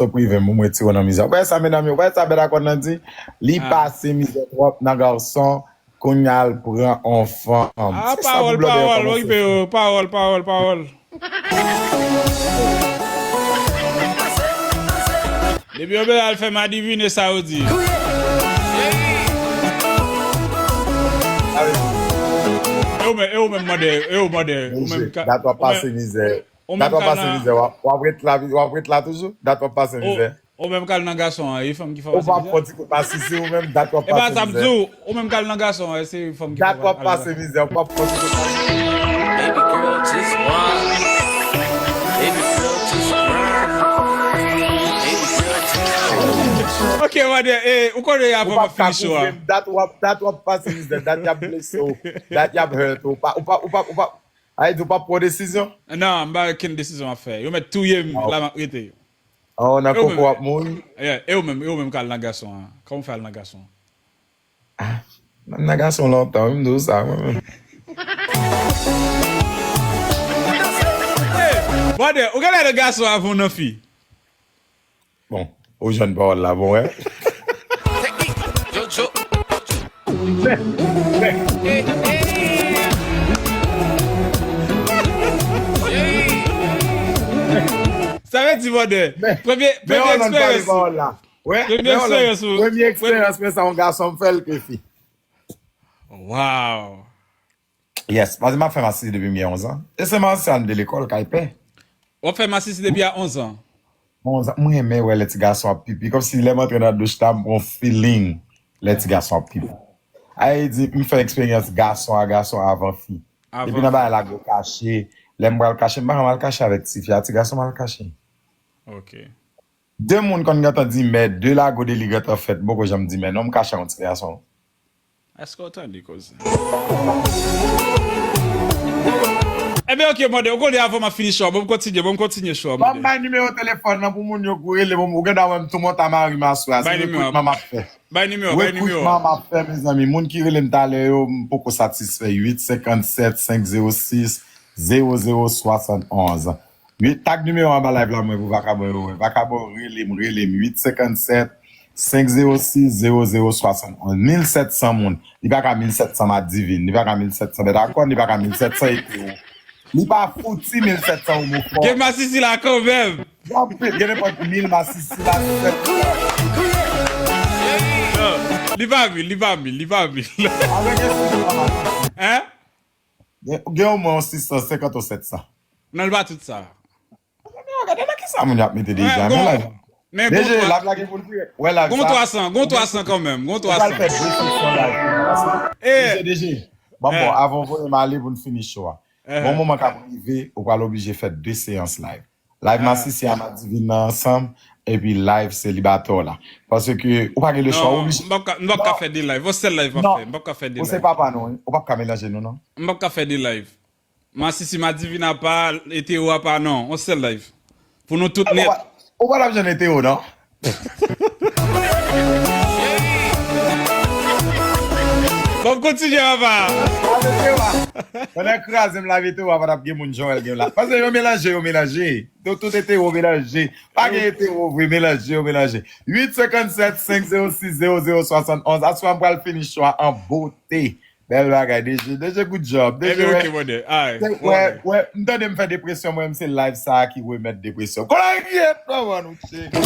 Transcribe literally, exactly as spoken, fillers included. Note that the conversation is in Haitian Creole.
Ou prive m, ou retire w nan mizè. Ou pa wè sa, medam yo, ou pa wè sa bèt akòn nan di? Li pase mizè twòp nan gason, kounye a l pran on fanm. Ah, pawòl, pawòl, okipe yo, pawòl, pawòl, pawòl. Depi yo bezwen al fè m adivine sa yo di. E ou menm, e ou menm, mande, e ou mande, ou menm ka, dat w ap pase mizè. Ou menm ka nan, w ap ret la, w ap ret la toujou? Dat w ap pase mizè. Ou menm ka al nan gason an, e fanm ki fè w pase mizè? Ou p ap fè ti kout masisi ou menm, dat w ap pase mizè. E pa sa m di w, ou menm ka al nan gason an, e se fanm ki fè w pase mizè. Dat w ap pase mizè, ou p ap fè ti kout masisi. Baby girl, just wine. Baby girl, just grind. Baby girl, just grind. Ok, mande, e, ou konnen avan m ap fini show a. Dat w ap, dat w ap pase mizè, dat y ap blese w, dat y ap hurt ou, ou pa, ou pa, ou pa, ou pa, a di ou p ap pran desizyon? Non, m pa gen okenn desizyon m ap fè. Yo mèt touye m, la m ap rete. Oh, nan koko w ap mouri? Yeah, e ou menm, e ou menm ka al nan gason an. Kòman w fè al nan gason an? Ah, m nan gason lontan, wi, m di w sa, mwen menm. Hey, brother, ou genlè nan gason avan w nan fi. Bon, ou jwenn pawòl la, bon, wè. Sa vle di, brother, premye, premye eksperyans ou. Premye eksperyans ou. Premye eksperyans mwen, sa yon gason m fè l ke fi. Wow. Yes, paske m ap fè masisi depi m gen onz an. E se masisi a m te lekòl, kay pè. W ap fè masisi depi a onz an? Onz an. Mwen renmen wè lè ti gason ap pipi. Kòmsi lè m antre nan douch la, m pran feeling lè ti gason ap pipi. Sa vle di, m fè eksperyans gason a gason avan fi. Depi nan bagay la, gwo kache. Lè m pral kache, m pa janm al kache avèk ti fi a, ti gason m al kache. Ok. De moun konn gentan di mè, de lago de li gentan fèt, m poko janm di mè non, m kache yon ti gason. Èske w tande koze? Ebyen, ok, mande, ou konnen avan m ap fini show a, bon, m kontinye, bon, m kontinye show a, mande. Ban m bay nimewo telefòn nan pou moun yo kou rele, bon, ou gentan wè m tou monta mari m aswè a, se rekrutman m ap fè. Bay nimewo, bay nimewo. Rekrutman m ap fè, mezanmi. Moun ki rele m talè yo, m poko satisfè. Uit senkann sèt senk zewo sis zewo zewo swasann onz. Wi, tag nimewo anba live la mwen pou vakabon yo wè. Vakabon rele m, rele m, uit senkann sèt senk zewo sis zewo zewo swasann onz. Mil sèt san moun. Li pa ka mil sèt san madivin, li pa ka mil sèt san bèt akòn, li pa ka mil sèt san etewo. Li pa fouti mil sèt san omofòb. Gen masisi la kanmenm. Gen nenpòt mil masisi la. Li pa mil, li pa mil, li pa mil. Avèk espri de la masisi. Hein? Gen, gen omwen yon sis san senkant ou sèt san. Non, li pa tout sa. Gade nan kisa moun yo ap mete deja. Men la, men gon deje, twa, la blague pou l vre. Wè la, gon sa, twa san, gon twa san kanmenm, gon twa san. Ou pral fè de sesyon live. Eh. Deje, deje. Bon, bon, avan w voye m ale pou n fini show a. Bon moman k ap rive, ou pral oblije fè de seyans live. Live masisi a madivin nan ansanm, epi live selibatè w la. Paske ou pa gen lechwa, ou oblije. Non, m p ap ka, m p ap ka fè de live. Yon sèl live m ap fè. M p ap ka fè de live. Ou se papa nou, wi. Ou p ap ka melanje nou, non. M p ap ka fè de live. Masisi madivin apa, etewo apa, non. Yon sèl live. Pou nou tout nèt. Ou pa, ou pa t ap janm etewo, non. Bon, m kontinye, papa. Pandan kraze m la, etewo a pa t ap gen moun jan w wè l gen la. Paske yo melanje, yo melanje. Tout, tout etewo melanje. Pa gen etewo vre, melanje, yo melanje. Uit senkann sèt senk zewo sis zewo zewo swasann onz. Aswè a m pral fini show a an bote. Bèl bagay, D J. D J, good job. D J, wè, wè, m tande m fè depresyon, mwen, se live sa a ki remèt depresyon. Kòlèryèt, kòman nou tcheke?